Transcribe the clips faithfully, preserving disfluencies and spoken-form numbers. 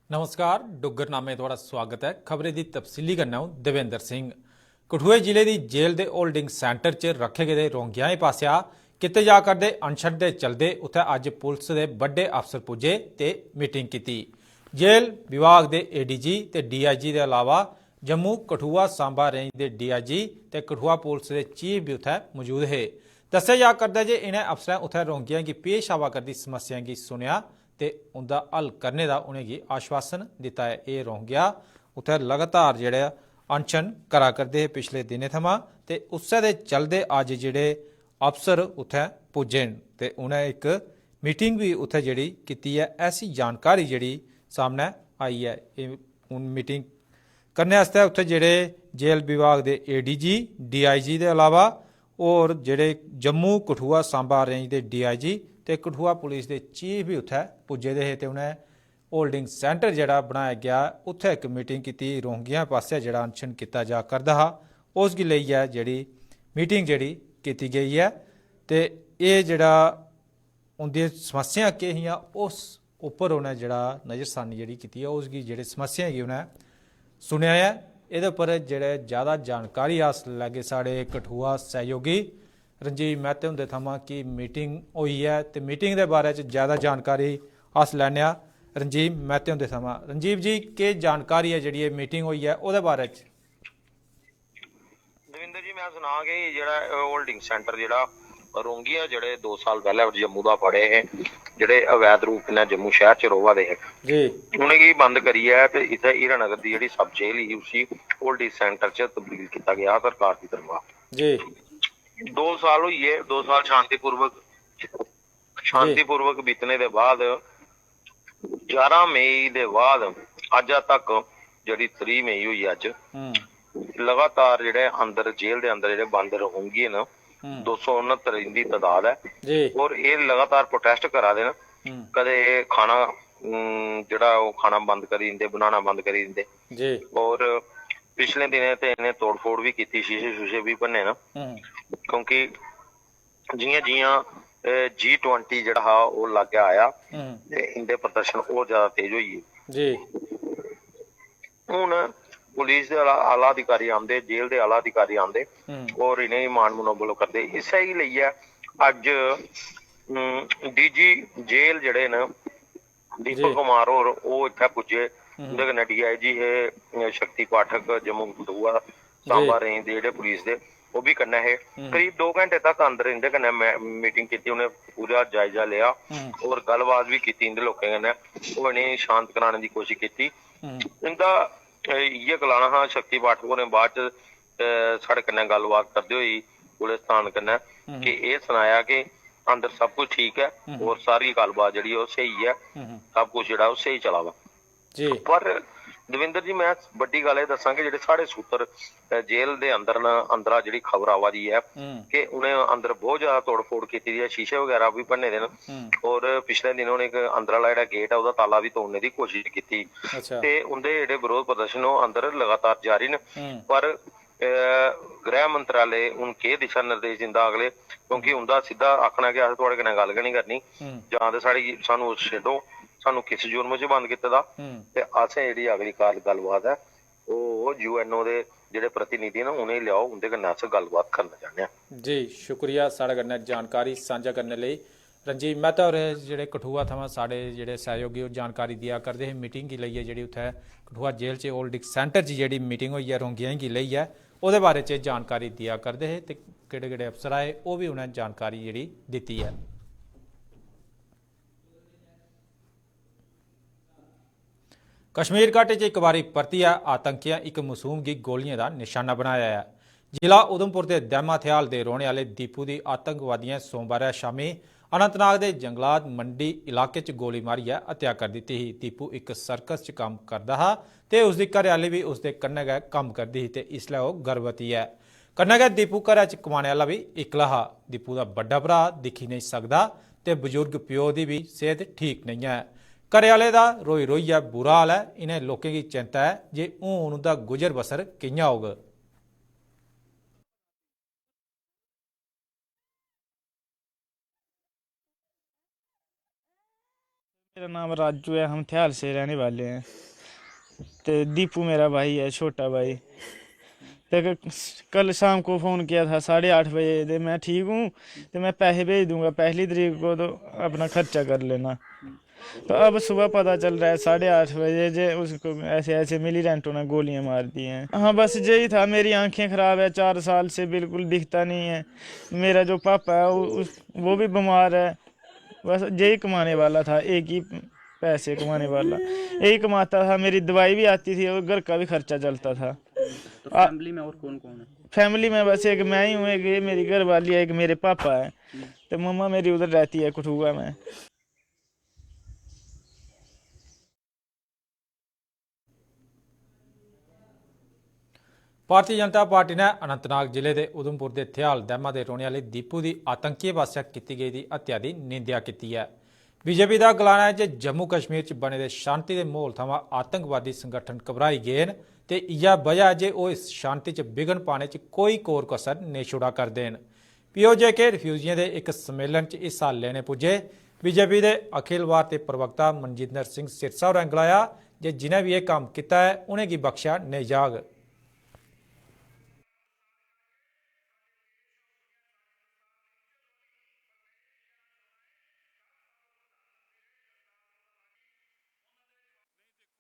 नमस्कार, डुग्गर नामे थुआढ़ा स्वागत ऐ। खबरें दी तफसीली कन्नै अ'ऊं देवेंद्र सिंह। कठुए जिले दी जेल दे होल्डिंग सेंटर च रक्खे गेदे रोंगियाएं पासेआ कीते जा करदे अनशन दे चलदे उत्थै अज्ज पुलस दे बड्डे अफसर पुज्जे ते मीटिंग कीती। जेल विभाग दे एडीजी ते डीआईजी दे अलावा जम्मू कठुआ सांबा रेंज दे डीआईजी ते कठुआ पुलस दे चीफ बी उत्थै मौजूद हे। दस्सेआ जा करदा ऐ जे इ'नें अफसरें उत्थै रोंगियां गी पेश आवा करदी समस्याएं गी सुनेआ ते उं'दा हल करने दा उ'नेंगी आश्वासन दित्ता ऐ। एह् रोंगिया उत्थै लगातार जेह्ड़े अनशन करा करदे हे पिछले दिनें थमां, ते उस्सै दे चलदे अज्ज जेह्ड़े अफसर उत्थै पुज्जे न ते उ'नें इक मीटिंग बी उत्थै जेह्ड़ी कीती ऐ। ऐसी जानकारी जेह्ड़ी सामनै आई ऐ, एह् हून मीटिंग करने आस्तै उत्थै जेह्ड़े जेल विभाग दे एडीजी, डीआईजी दे अलावा होर जेह्ड़े जम्मू कठुआ सांबा रेंज दे डीआईजी ते कठुआ पुलिस दे चीफ बी उत्थै पुज्जे दे हे ते उ'नें होल्डिंग सेंटर जेह्ड़ा बनाया गेआ, उत्थै इक मीटिंग कीती। रोंगियां पासेआ जेह्ड़ा अनशन कीता जा करदा हा, उस गी लेइयै जेह्ड़ी मीटिंग जेह्ड़ी कीती गेई ऐ ते एह् जेह्ड़ा उं'दी समस्यां केह् हियां, उस उप्पर उ'नें जेह्ड़ा नजरसानी जेह्ड़ी कीती ऐ, उसगी जेह्ड़े समस्याएं गी उ'नें सुनेआ ऐ। एह्दे उप्पर जेह्ड़े ज़्यादा जानकारी अस लैगे साढ़े कठुआ सैहयोगी रंजीव मैह्ते हुंदे थमां कि मीटिंग होई ऐ ते मीटिंग दे बारे च ज़्यादा जानकारी अस लैने आं रंजीव मैह्ते हुंदे थमां। रंजीव जी, केह् जानकारी ऐ जेह्ड़ी एह् मीटिंग होई ऐ ओह्दे बारे च? दविंदर जी, मैं सनां कि जेह्ड़ा होल्डिंग सेंटर जेह्ड़ा रोंगिया जेह्ड़े दो साल पैह्ले जम्मू दा फड़े हे, जेह्ड़े अवैध रूप कन्नै जम्मू शैह्र च रोवा दे हे, जी। उ'नेंगी बंद करियै ते इत्थै हीरानगर दी जेह्ड़ी सब जेल ही उसी होल्डिंग सेंटर च तब्दील कीता गेआ सरकार दी तरफा। जी। दो साल होई गे, दो साल शांतिपूर्वक शांतिपूर्वक बीतने दे बाद ग्यारह मई दे बाद अज्जा तक जेह्ड़ी त्रीह् मई होई अज्ज, हम्म लगातार जेह्ड़े अंदर जेल दे अंदर जेह्ड़े बंद रौंगिये न, हम्म दो सौ उनहत्तर इंदी तदाद ऐ। जी। और एह् लगातार प्रोटेस्ट करा दे न। हम्म कदें एह् खाना, हम्म, जेह्ड़ा ओह् खाना बंद करी दिंदे, बनाना बंद करी दिंदे। जी। और पिछले दिनें ते इ'नें तोड़फोड़ बी कीती, शीशे शूशे बी भन्ने न, हम्म क्योंकि जि'यां जि'यां जी ट्वेंटी जेह्ड़ा हा ओह् लाग्गै आया हम्म ते इंदे प्रदर्शन होर ज्यादा तेज होई गे। जी। हून पुलिस दे आला आला अधिकारी आंदे, जेल दे आला अधिकारी आंदे हम्म और इ'नेंगी मान मनोबल करदे। इस्सै गी लेइयै अज्ज डीजी जेल जेह्ड़े न दीपक जी। कुमार होर, ओह् इत्थै पुज्जे। हम्म उं'दे कन्नै डीआईजी हे अ, शक्ति पाठक, जम्मू कठुआ सांबा रेंज दे जेह्ड़े पुलिस दे, ओह् बी कन्नै हे। हम्म। करीब दो घैंटे तक अंदर इं'दे कन्नै मीटिंग कीती, उ'नें पूरा जायजा लेआ हम्म और गल्लबात बी कीती इं'दे लोकें कन्नै। ओह् इ'नेंगी शांत कराने दी कोशिश कीती। हम्म इं'दा अ, इ'यै गलाना हा शक्ति पाठक होरें बाद च अ, साढ़े कन्नै गल्लबात करदे होई पुलिस थान कन्नै हम्म कि एह् सनाया कि अंदर सब कुछ ठीक ऐ हम्म। और सारी गल्लबात जेह्ड़ी ओह् स्हेई ऐ, हम्म सब कुछ जेह्ड़ा ओह् स्हेई चला दा। जी। पर दविंदर जी, मैं बड्डी गल्ल एह् दस्सां कि जेह्ड़े साढ़े सूत्र अ, जेल दे अंदर न, अंदरा जेह्ड़ी खबर आवा दी ऐ हम्म कि उ'नें अंदर बहुत ज्यादा तोड़फोड़ कीती दी ऐ, शीशे बगैरा बी भन्ने दे न। हम्म और पिछले दिन उ'नें इक अंदर आह्ला जेह्ड़ा गेट ऐ ओह्दा ताला बी तोड़ने दी कोशिश कीती। अच्छा। ते उं'दे जेह्ड़े विरोध प्रदर्शन ओह् अंदर लगातार जारी न। हम्म पर अ, गृह मंत्रालय हून केह् दिशा निर्देश दिंदा अगले, क्योंकि उं'दा सिद्धा आखना कि अस थुआढ़े कन्नै गल्ल गै निं करनी, हम्म जां ते साढ़ी सानू छड्डो, सानू किस जुर्म च बंद कीते दा, हम्म ते असें जेह्ड़ी अगली कार गल्लबात ऐ ओह् यूएनओ दे जेह्ड़े प्रतिनिधि न उ'नेंगी लेआओ, उं'दे कन्नै अस गल्लबात करना चाह्न्ने आं। जी, शुक्रिया साढ़े कन्नै जानकारी सांझा करने लेई। रंजीव मेहता होर जेह्ड़े कठुआ थमां साढ़े जेह्ड़े सैहयोगी ओह् जानकारी देआ करदे हे मीटिंग गी लेइयै, जेह्ड़ी उत्थै कठुआ जेल च होल्डिंग सेंटर च जेह्ड़ी मीटिंग होई ऐ रोंगियां गी लेइयै, ओह्दे बारे च जानकारी देआ करदे हे ते केह्ड़े केह्ड़े अफसर आए ओह् बी उ'नें जानकारी जेह्ड़ी दित्ती ऐ। कश्मीर घाटी च इक बारी परतियै आतंकियें इक मासूम गी गोलियें दा निशाना बनाया ऐ। जिला उधमपुर दे दैमा थेआल दे रौह्ने आह्ले दीपू दी आतंकवादियें सोमवारै शामीं अनंतनाग दे जंगलात मंडी इलाके च गोली मारियै हत्या करी दित्ती ही। दीपू इक सर्कस च कम्म करदा हा ते उसदी घरैआह्ली बी उसदे कन्नै गै कम्म करदी ही ते इसलै ओह् गर्भवती ऐ। कन्नै गै दीपू घरै च कमाने आह्ला बी इक्कला हा। दीपू दा बड्डा भ्राऽ दिक्खी नेईं सकदा ते बजुर्ग प्यो दी बी सेह्त ठीक नेईं ऐ। घरै आह्ले दा रोई रोइयै बुरा हाल ऐ। इ'नें लोकें गी चिंता ऐ जे हून उं'दा गुजर बसर कि'यां होग। मेरा नाम राजू है, हम थ्याल से रहने वाले हैं। तो दीपू मेरा भाई है, छोटा भाई। तो क- कल शाम को फ़ोन किया था साढ़े आठ बजे, तो मैं ठीक हूँ, तो मैं पैसे भेज दूंगा पहली तरीक को, तो अपना खर्चा कर लेना। तो अब सुबह पता चल रहा है साढ़े आठ बजे जे उसको ऐसे ऐसे मिलीटेंटों ने गोलियां मार दी हैं। हाँ, बस यही था, मेरी आंखें ख़राब है, चार साल से बिल्कुल दिखता नहीं है। मेरा जो पापा है वो, उस, वो भी बीमार है। बस यही कमाने वाला था, एक ही पैसे कमाने वाला, यही कमाता था। मेरी दवाई भी आती थी और घर का भी खर्चा चलता था। तो आ- फैमिली में और कौन कौन है? फैमिली में बस एक मैं ही हूँ, एक ये मेरी घर वाली है, एक मेरे पापा है। तो मम्मा मेरी उधर रहती है कठुआ में। भारतीय जनता पार्टी ने अनंतनाग जिले दे उधमपुर दे थेहाल दैमा दे रौहने आह्ले दीपू दी आतंकियें पासेआ कीती गेदी हत्या दी निंदेआ कीती ऐ। बीजेपी दा गलाना ऐ जे जम्मू कश्मीर च बने दे शांति दे म्हौल थमां आतंकवादी संगठन घबराई गे न ते इ'यै वजह ऐ जे ओह् इस शांति च बिघ्न पाने च कोई कोर कसर नेईं छोड़ा करदे न। पीओजे के रिफ्यूजियें दे इक सम्मेलन च हिस्सा लैने पुज्जे बीजेपी दे अखिल भारतीय प्रवक्ता मनजिंदर सिंह सिरसा होरें गलाया जे जिनें बी एह् कम्म कीता ऐ उ'नेंगी बख्शेआ नेईं जाग।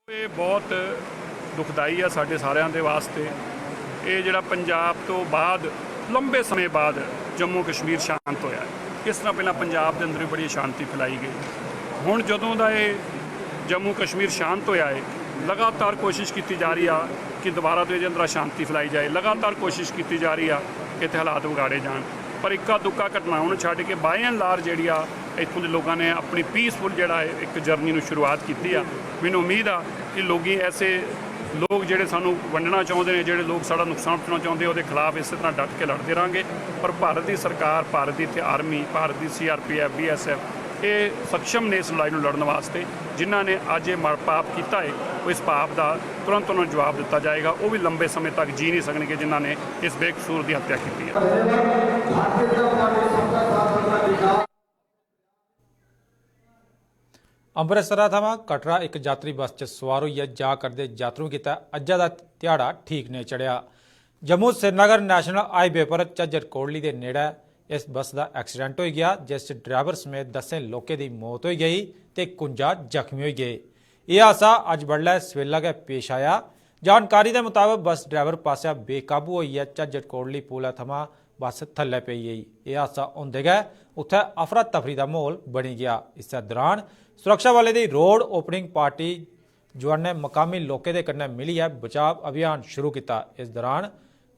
ਇਹ ਬਹੁਤ ਦੁਖਦਾਈ ਆ ਸਾਡੇ ਸਾਰਿਆਂ ਦੇ ਵਾਸਤੇ। ਇਹ ਜਿਹੜਾ ਪੰਜਾਬ ਤੋਂ ਬਾਅਦ ਲੰਬੇ ਸਮੇਂ ਬਾਅਦ ਜੰਮੂ ਕਸ਼ਮੀਰ ਸ਼ਾਂਤ ਹੋਇਆ ਹੈ। ਇਸ ਤਰ੍ਹਾਂ ਪਹਿਲਾਂ ਪੰਜਾਬ ਦੇ ਅੰਦਰ ਵੀ ਬੜੀ ਅਸ਼ਾਂਤੀ ਫੈਲਾਈ ਗਈ। ਹੁਣ ਜਦੋਂ ਦਾ ਇਹ ਜੰਮੂ ਕਸ਼ਮੀਰ ਸ਼ਾਂਤ ਹੋਇਆ ਹੈ, ਲਗਾਤਾਰ ਕੋਸ਼ਿਸ਼ ਕੀਤੀ ਜਾ ਰਹੀ ਆ ਕਿ ਦੁਬਾਰਾ ਤੋਂ ਇਹਦੇ ਅੰਦਰ ਅਸ਼ਾਂਤੀ ਫੈਲਾਈ ਜਾਏ। ਲਗਾਤਾਰ ਕੋਸ਼ਿਸ਼ ਕੀਤੀ ਜਾ ਰਹੀ ਆ ਕਿ ਇੱਥੇ ਹਾਲਾਤ ਵਿਗਾੜੇ ਜਾਣ, ਪਰ ਇੱਕਾ ਦੁੱਕਾ ਘਟਨਾਵਾਂ ਨੂੰ ਛੱਡ ਕੇ by and large ਜਿਹੜੀ ਆ ਇੱਥੋਂ ਦੇ ਲੋਕਾਂ ਨੇ ਆਪਣੀ ਪੀਸਫੁਲ ਜਿਹੜਾ ਹੈ ਇੱਕ ਜਰਨੀ ਨੂੰ ਸ਼ੁਰੂਆਤ ਕੀਤੀ ਆ। ਮੈਨੂੰ ਉਮੀਦ ਆ ਕਿ ਲੋਕੀ ਐਸੇ ਲੋਕ ਜਿਹੜੇ ਸਾਨੂੰ ਵੰਡਣਾ ਚਾਹੁੰਦੇ ਨੇ, ਜਿਹੜੇ ਲੋਕ ਸਾਡਾ ਨੁਕਸਾਨ ਪਹੁੰਚਾਉਣਾ ਚਾਹੁੰਦੇ, ਉਹਦੇ ਖਿਲਾਫ ਇਸੇ ਤਰ੍ਹਾਂ ਡਟ ਕੇ ਲੜਦੇ ਰਾਂਗੇ। ਪਰ ਭਾਰਤ ਦੀ ਸਰਕਾਰ, ਭਾਰਤ ਦੀ ਇੱਥੇ ਆਰਮੀ, ਭਾਰਤ ਦੀ C R P F, B S F ਇਹ ਸક્ષਮ ਨੇ ਇਸ ਲੜਾਈ ਨੂੰ ਲੜਨ ਵਾਸਤੇ। ਜਿਨ੍ਹਾਂ ਨੇ ਅੱਜ ਇਹ ਮਾ- ਪਾਪ ਕੀਤਾ ਹੈ, ਉਹ ਇਸ ਪਾਪ ਦਾ ਤੁਰੰਤ ਉਹਨਾਂ ਨੂੰ ਜਵਾਬ ਦਿੱਤਾ ਜਾਏਗਾ। ਉਹ ਵੀ ਲੰਬੇ ਸਮੇਂ ਤੱਕ ਜੀ ਨਹੀਂ ਸਕਣਗੇ ਜਿਨ੍ਹਾਂ ਨੇ ਇਸ ਬੇਕਸੂਰ ਦੀ ਹੱਤਿਆ ਕੀਤੀ ਹੈ। अमृतसरा थमां कटरा इक यात्री बस च सुआर होइयै जा करदे यात्रुएं गितै अज्जै दा ध्याड़ा ठीक नेईं चढ़ेआ। जम्मू श्रीनगर नेशनल हाईवे पर झज्जर कोटली दे नेड़ै इस बस दा accident होई गेआ, जिस च ड्राइवर समेत दसें लोकें दी मौत होई गेई ते कुंजा जख्मी होई गे। एह् हादसा अज्ज बडलै सवेला गै पेश आया। जानकारी दे मताबक बस ड्राइवर पासेआ बेकाबू होइयै झज्जर कोटली पुलै थमां बस थल्लै पेई गेई। एह् हादसा होंदे गै उत्थै अफरा तफरी दा म्हौल बनी गेआ। इस्सै दरान सुरक्षा बलें दी रोड ओपनिंग पार्टी जुआनें मकामी लोकें दे कन्नै मिलियै बचाव अभियान शुरू कीता। इस दरान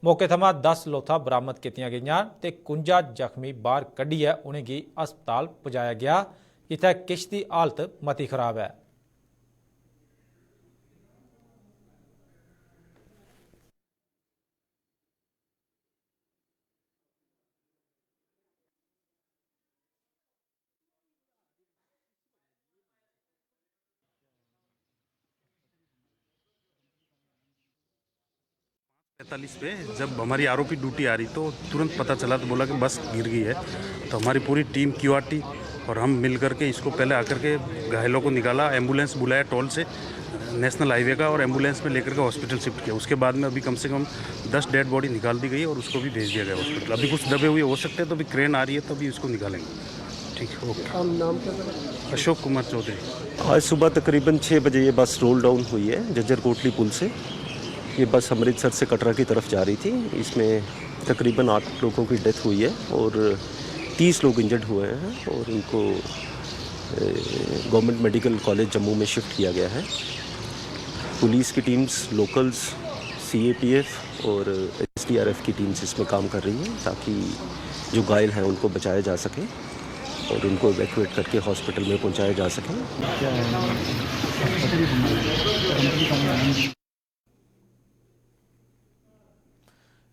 मौके थमां दस लोथां बरामद कीतियां गेइयां ते कुंजा जख्मी बाह्र कड्ढियै उ'नेंगी अस्पताल पजाया गेआ, जित्थै किश दी हालत मती खराब ऐ। पैंतालीस पे जब हमारी आरओपी ड्यूटी आ रही तो तुरंत पता चला, तो बोला कि बस गिर गई है। तो हमारी पूरी टीम क्यूआरटी और हम मिल करके इसको पहले आकर के घायलों को निकाला, एम्बुलेंस बुलाया टोल से नेशनल हाईवे का और एम्बुलेंस में लेकर के हॉस्पिटल शिफ्ट किया। उसके बाद में अभी कम से कम दस डेड बॉडी निकाल दी गई और उसको भी भेज दिया गया हॉस्पिटल। अभी कुछ दबे हुए हो सकते हैं, तो अभी क्रेन आ रही है, तो अभी इसको निकालेंगे। ठीक है, ओके। नाम क्या सर? अशोक कुमार चौधरी। आज सुबह तकरीबन छः बजे ये बस रोल डाउन हुई है झज्जर कोटली पुल से। ये बस अमृतसर से कटरा की तरफ जा रही थी। इसमें तकरीबन आठ लोगों की डेथ हुई है और तीस लोग इंजर्ड हुए हैं और इनको गवर्नमेंट मेडिकल कॉलेज जम्मू में शिफ्ट किया गया है। पुलिस की टीम्स, लोकल्स, सीएपीएफ और एसडीआरएफ की टीम्स इसमें काम कर रही हैं, ताकि जो घायल हैं उनको बचाया जा सके और उनको इवैक्यूएट करके हॉस्पिटल में पहुंचाया जा सके।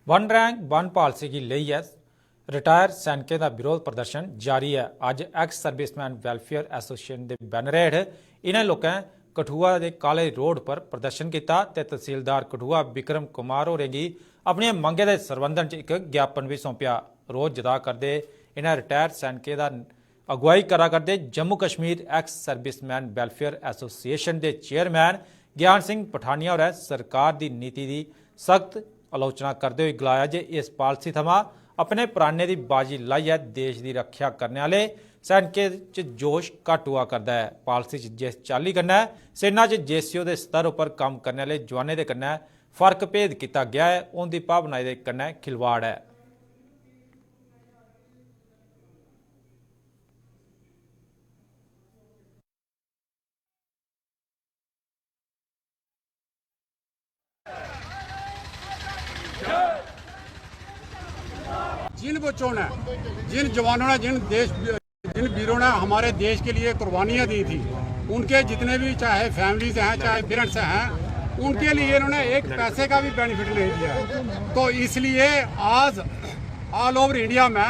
वन रैंक वन पालिसी गी लेइयै रिटायर सैनिकें दा विरोध प्रदर्शन जारी ऐ। अज्ज एक्स सर्विसमैन वैलफेयर एसोसिएशन दे बैनर हेठ इ'नें लोकें कठुआ दे कालेज रोड पर प्रदर्शन कीता ते तसीलदार कठुआ विक्रम कुमार होरें गी अपनियें मंगें दे सरबंधन च इक ज्ञापन बी सौंपेआ। रोध जता करदे इ'नें रिटायर सैनिकें दा अगुवाई करा करदे Jammu Kashmir ex serviceman welfare association दे चेयरमैन ज्ञान सिंह पठानिया होरें सरकार दी नीति दी सख्त आलोचना करदे होई गलाया जे इस पालसी थमां अपने प्राणें दी बाजी लाइयै देश दी रक्षा करने आह्ले सैनिकें च जोश घट्ट होआ करदा ऐ। पालसी च जिस चाल्ली कन्नै सेना च जेसीओ दे स्तर उप्पर कम्म करने आह्ले जुआनें दे कन्नै फर्क भेद कीता गेआ ऐ, उं'दी भावनाएं दे कन्नै खिलवाड़ ऐ। जिन बच्चों ने, जिन जवानों ने, जिन देश, जिन वीरों ने हमारे देश के लिए कुर्बानियां दी थी, उनके जितने भी, चाहे फैमिलीज हैं, चाहे पेरेंट्स हैं, उनके लिए इन्होंने एक पैसे का भी बेनिफिट नहीं दिया। तो इसलिए आज ऑल ओवर इंडिया में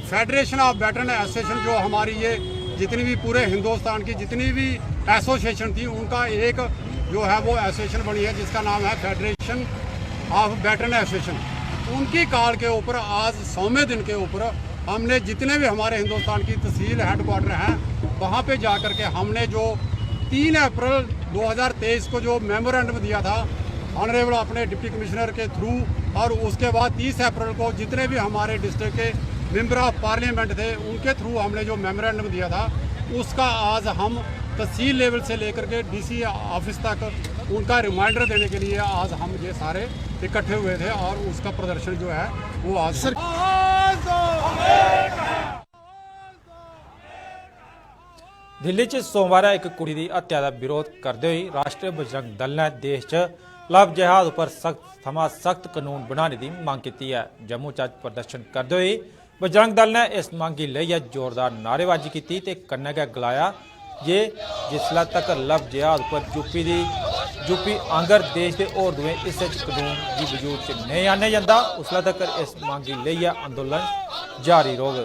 फेडरेशन ऑफ वेटरन एसोसिएशन, जो हमारी ये जितनी भी पूरे हिंदुस्तान की जितनी भी एसोसिएशन थी, उनका एक जो है वो एसोसिएशन बनी है, जिसका नाम है फेडरेशन ऑफ वेटरन एसोसिएशन। उनकी कॉल के ऊपर आज सौवें दिन के ऊपर हमने जितने भी हमारे हिंदुस्तान की तहसील हेडक्वार्टर हैं, वहाँ पे जा कर के हमने जो तीन अप्रैल दो हज़ार तेईस को जो मेमोरेंडम दिया था ऑनरेबल अपने डिप्टी कमिश्नर के थ्रू, और उसके बाद तीस अप्रैल को जितने भी हमारे district K member of parliament थे, उनके थ्रू हमने जो मेमोरेंडम दिया था, उसका आज हम तहसील लेवल से लेकर के डीसी ऑफिस तक उनका रिमाइंडर देने के लिए आज हम ये सारे इकट्ठे हुए थे और उसका प्रदर्शन जो है वो आज सर। दिल्ली च सोमवारै इक कुड़ी दी हत्या दा विरोध करदे होई राष्ट्री बजरंग दल ने देश च लव जिहाद उप्पर सख्त थमां सख्त कानून बनाने दी मंग कीती ऐ। जम्मू च अज्ज प्रदर्शन करदे होई बजरंग दल ने इस मंग गी लेइयै जोरदार नारेबाजी कीती ते कन्नै गै गलाया जे जिसलै तगर लव जिहाद उप्पर यूपी दी, यूपी आंगर देश दे होर दुए हिस्से च कानून गी वजूद च नेईं आह्नेआ जंदा, उसलै तगर इस मंग गी लेइयै आंदोलन जारी रौह्ग।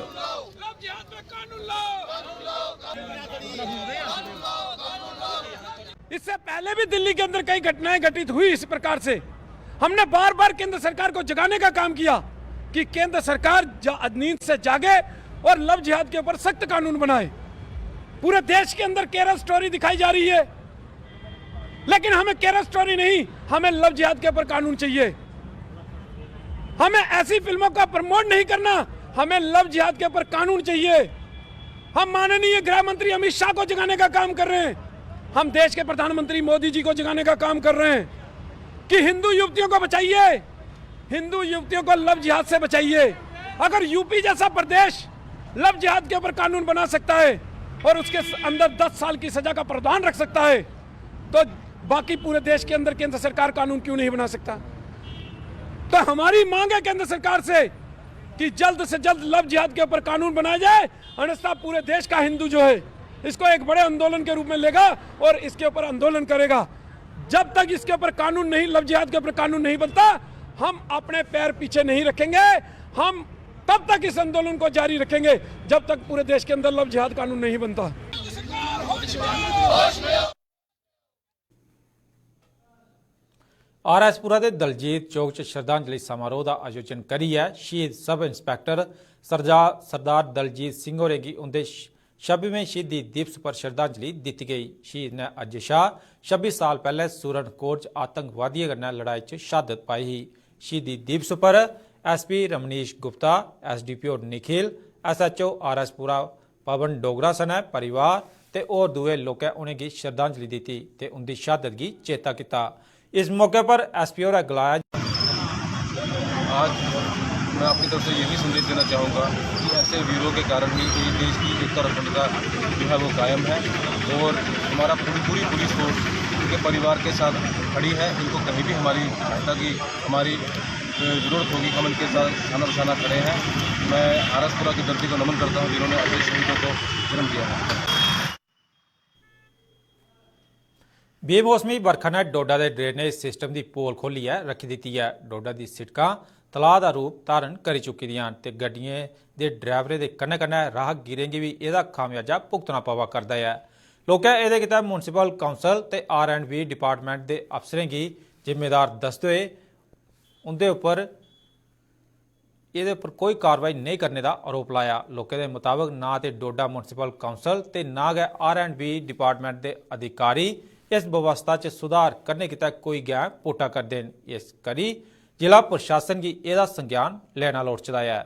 इससे पहले भी दिल्ली के अंदर कई घटनाएं घटित हुई इस प्रकार से। हमने बार बार केंद्र सरकार को जगाने का काम किया कि केंद्र सरकार जा-, नींद से जागे और लव जिहाद के ऊपर सख्त कानून बनाए। पूरे देश के अंदर केरल स्टोरी दिखाई जा रही है, लेकिन हमें केरल स्टोरी नहीं, हमें लव जिहाद के ऊपर कानून चाहिए। हमें ऐसी फिल्मों का प्रमोट नहीं करना, हमें लव जिहाद के ऊपर कानून चाहिए। हम माननीय गृह मंत्री अमित शाह को जगाने का काम कर रहे हैं, हम देश के प्रधानमंत्री मोदी जी को जगाने का काम कर रहे हैं कि हिंदू युवतियों को बचाइए, हिंदू युवतियों को लव जिहाद से बचाइए। अगर यूपी जैसा प्रदेश लव जिहाद के ऊपर कानून बना सकता है और उसके अंदर दस साल की सजा का प्रावधान रख सकता है, तो बाकी पूरे देश के अंदर केंद्र सरकार कानून क्यों नहीं बना सकता? तो हमारी मांग है केंद्र सरकार से कि जल्द से जल्द लव जिहाद के ऊपर कानून बनाया जाए, अन्यथा पूरे देश का हिंदू जो है, इसको एक बड़े आंदोलन के रूप में लेगा और इसके ऊपर आंदोलन करेगा। जब तक इसके ऊपर कानून नहीं, लव जिहाद के ऊपर कानून नहीं बनता, हम अपने पैर पीछे नहीं रखेंगे। हम तब तक इस आंदोलन को जारी रखेंगे जब तक पूरे देश के अंदर लव जिहाद कानून नहीं बनता। आर एस पुरा दे दलजीत चौक च श्रद्धांजलि समारोह दा आयोजन करियै शहीद सब इंस्पैक्टर सरजा-, सरदार दलजीत सिंह होरें गी उंदे श-, छब्बीमें शहीदी दिवस पर श्रद्धांजलि दित्ती गई। शहीद ने अज्ज शा छब्बी साल पैहले सूरनकोट च आतंकवादियें कन्नै लड़ाई च शहादत पाई ही। शहीदी दिवस पर एस पी रमनीश गुप्ता, एस डी पी ओ निखिल, एस एच ओ आर एस पुरा पवन डोगरा सनै परिवार ते होर दुए लोकें उ'नेंगी श्रद्धांजलि दित्ती ते उं'दी शहादत गी चेता कीता। इस मौके पर एस पी होरें गलाया। आज मैं अपनी तरफ से यही संदेश देना चाहूँगा कि ऐसे वीरों के कारण ही ये देश की एकता और अखंडता जो है वो कायम है और हमारा पूरी, पूरी पुलिस फोर्स उनके परिवार के साथ खड़ी है। इनको कहीं भी हमारी सहायता की, हमारी, अ, ज़रूरत होगी, हम इनके साथ शाना बशाना खड़े हैं। मैं आर एस पुरा की धरती को नमन करता हूँ जिन्होंने ऐसे शहीदों को जन्म दिया है। बेमौसमी बरखा ने डोडा दे ड्रेनेज सिस्टम दी पोल खोलियै रक्खी दित्ती ऐ। डोडा दी सिड़कां तलाऽ दा रूप धारण करी चुकी दियां न ते गड्डियें दे ड्राइवरें दे कन्नै-कन्नै राहगीरें गी बी एह्दा खामियाजा भुगतना पवा करदा ऐ। लोकें एह्दे गितै म्युनिसिपल काउंसल ते आर एंड बी डिपार्टमेंट दे अफसरें गी जिम्मेदार दसदे होए उं'दे उप्पर एह्दे उप्पर कोई कार्रवाई नेईं करने दा आरोप लाया। लोकें दे मताबक ना ते डोडा म्युनिसिपल काउंसिल ते ना गै आर एंड बी डिपार्टमेंट दे अधिकारी इस बवस्था च सुधार करने गितै कोई गैं पुट्टा करदे न। इस करी जिला प्रशासन गी एह्दा संज्ञान लैना लोड़चदा ऐ।